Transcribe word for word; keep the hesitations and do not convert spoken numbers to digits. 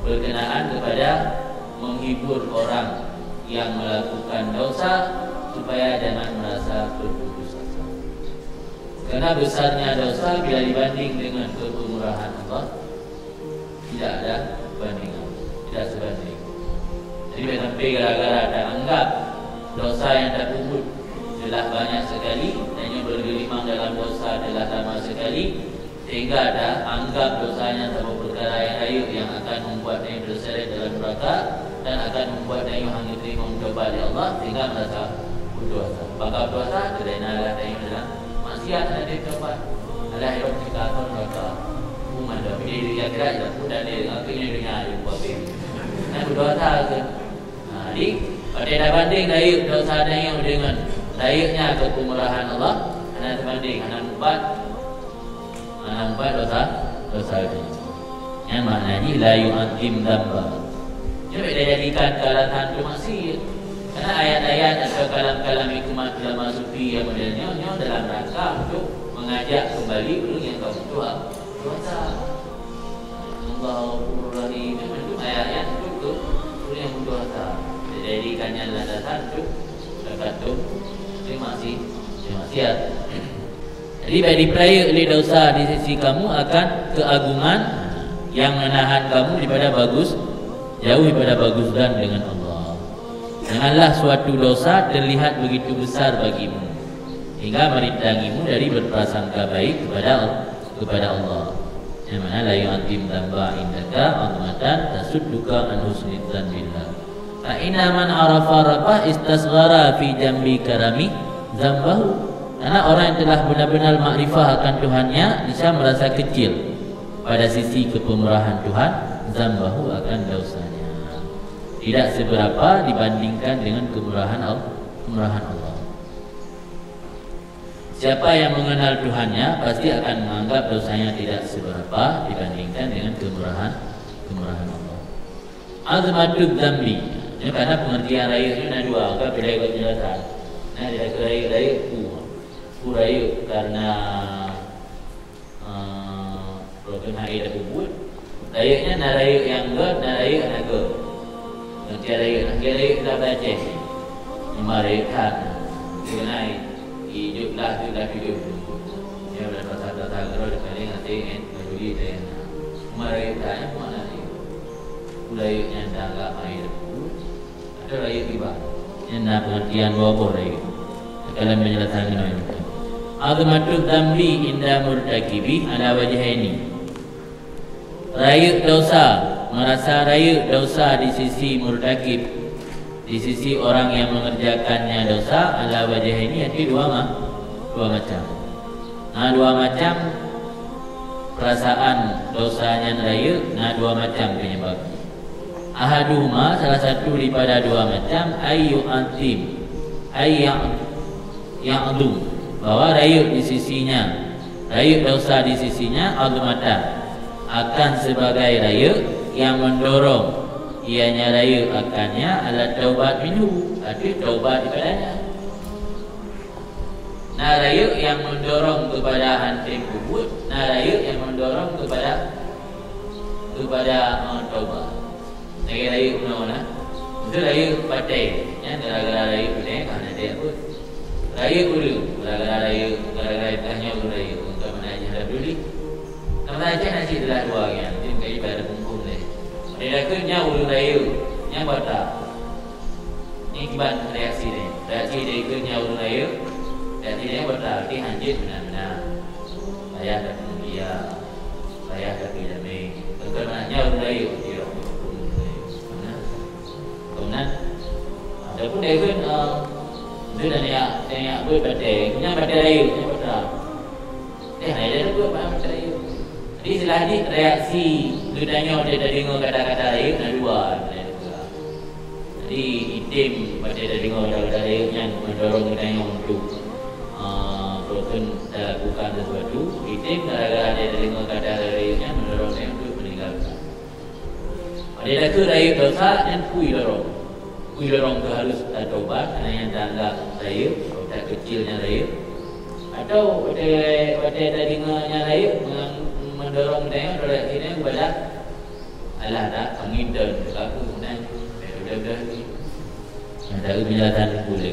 Berkenaan kepada menghibur orang yang melakukan dosa supaya jangan merasa berputus asa. Karena besarnya dosa bila dibanding dengan kemurahan Allah, tidak ada bandingan, tidak sebanding. Jadi, bèk sampai gara-gara taanggap dosa nyang tapeubuet telah banyak sekali, dan nyoe bergelimang dalam dosa telah lama sekali, sehingga taanggap dosa nyang saboh peukara nyang rayeuk yang akan membuat tanyoe terseret dalam neraka dan akan membuat tanyoe hana teurimong taubat lé Allah, sehingga merasa berdosa. Baka berdosa, keureuna tanyoe dalam maksiat, hana teurimong taubat. Alah, hidup kita pun neraka. Umat dah, di dunia akhirat dah pun dah dia, akhirnya dunia ada buat. Nah, berdosa ke? Ha, jadi, pada tabanding rayeuk dosa tanyoe dengan rayeuknya kemurahan Allah, hana tabanding, hana mupat, hana mupat dosa, dosa itu. Yang maknanya la yu'azzim dzamba. Nyoe bèk dijadikan alasan untuk maksiat. Karena ayat-ayat atau kalam-kalam hikmat ulama sufi yang model nyoe, nyoe dalam rangka untuk mengajak kembali ureueng yang ka berdosa. Dosa. Allahu Ghafurur Rahim. Itu ayat-ayat untuk ke ureueng yang berdosa. Jadi, kan nyan landasan untuk dapat tu, terima kasih, terima kasih. Jadi, bèk dipeurayeuk lé dosa di sisi kamu akan keagungan yang menahan kamu daripada bagus, jauh daripada bagus dan dengan Allah. Janganlah suatu dosa terlihat begitu besar bagimu, hingga merintangimu dari berprasangka baik kepada, kepada Allah. Yang mana la yu'azzim dzamba indaka 'azmatan tasudduka an husnidzan billah. Fa inna man 'arafa rabbah istasghara fi jambi karami dzambahu. Karena orang yang telah benar-benar makrifah akan Tuhannya, bisa merasa kecil pada sisi kepemurahan Tuhan, dzambahu, akan dosanya. Tidak seberapa dibandingkan dengan kemurahan Al-, kemurahan Allah. Siapa yang mengenal Tuhannya pasti akan menganggap dosanya tidak seberapa dibandingkan dengan kemurahan, kemurahan Allah. 'Azmatud dzambi. Ini karena pengertian rayeuk ni ada dua, kan beda ikut penjelasan. Nah, dia kata rayeuk, rayeuk ku. Ku rayeuk karena, eh, kalau kena air dah bubut, rayeuk nyan na rayeuk nyang göt, na rayeuk hana göt. Ngon tiep rayeuk, ngon tiep rayeuk lam Aceh. Memang rayeuk that. Keuhai, ijuk lah tu dah tujoh. Nyoe dah pasal-pasal keudroe di paléng até, eh, bajuri dayah na. Memang rayeuk that, eh, memang na rayeuk. Rayeuk nyan dah agak main. Atau rayeuk gibah. Nyan na pengertian dua boh rayeuk. Dalam penjelasan keunoe. Azmatud dzambi inda murtakibi ala wajhaini. Rayeuk dosa, merasa rayeuk dosa di sisi murtakib, di sisi orang yang mengerjakannya dosa, ala wajhaini, ada dua ma-, dua macam. Na dua macam perasaan dosa nyan rayeuk, na dua macam penyebab. Ahaduhuma, salah satu daripada dua macam, ay yu'azzim, ay ya-, ya'zum, bahwa rayeuk di sisinya, rayeuk dosa di sisinya, azmatan, akan sebagai rayeuk yang mendorong ianya rayeuk akannya ala taubat minhu, arti taubat daripadanya. Na rayeuk nyang mendorong kepada hantom peubuet, na rayeuk nyang mendorong kepada, kepada, eh, taubat. Lagèe rayeuk bunoe na. Itu rayeuk batèe. Nyan gara-gara rayeuk batèe ka hana deuh pun. Rayeuk ureueng, gara-gara rayeuk, gara-gara tanyoe ureueng rayeuk, bukan makna jih hana peduli. Nama saja nasi telah dua nyan, itu bukan ibarat hukum deh. Dia kata nyan ureueng rayeuk, nyan bata. Nyan kiban reaksi dia. Reaksi dia ikut nyan ureueng rayeuk. Reaksi dia bata, tapi hanjeuet beuna-beuna. Payah tapeumulia. Payah tapeuéleumé. Teuntèe na nyan ureueng rayeuk, ya. Beuna. Beuna. Ataupun dia ikut, eh, dia dah niat, dia niat buet batèe. Nyan batèe rayeuk, nyan bata. Eh, hai, dia buet batèe rayeuk. Jadi, istilah jih reaksi geutanyoe watèe tadeungö kata-kata rayeuk na dua. Jadi, item watèe tadeungö kata-kata rayeuk nyan mendorong geutanyoe untuk, ah, berusaha melakukan sesuatu. Item gara-gara watèe tadeungö kata rayeuk nyan mendorong geutanyoe untuk meninggalkan. Watèe takheun rayeuk dosa nyan peue dorong? Peue dorong keu harus tatobat, karena nyang taanggap rayeuk, atau takeucil nyan rayeuk? Atau watèe, watèe tadeungö nyan rayeuk, mendorong geutanyoe, mendorong geutanyoe kepada Alah dah, kami dah bagus, nah. Dah, dah, dah. Nah, dari penjelasan Teungku lé.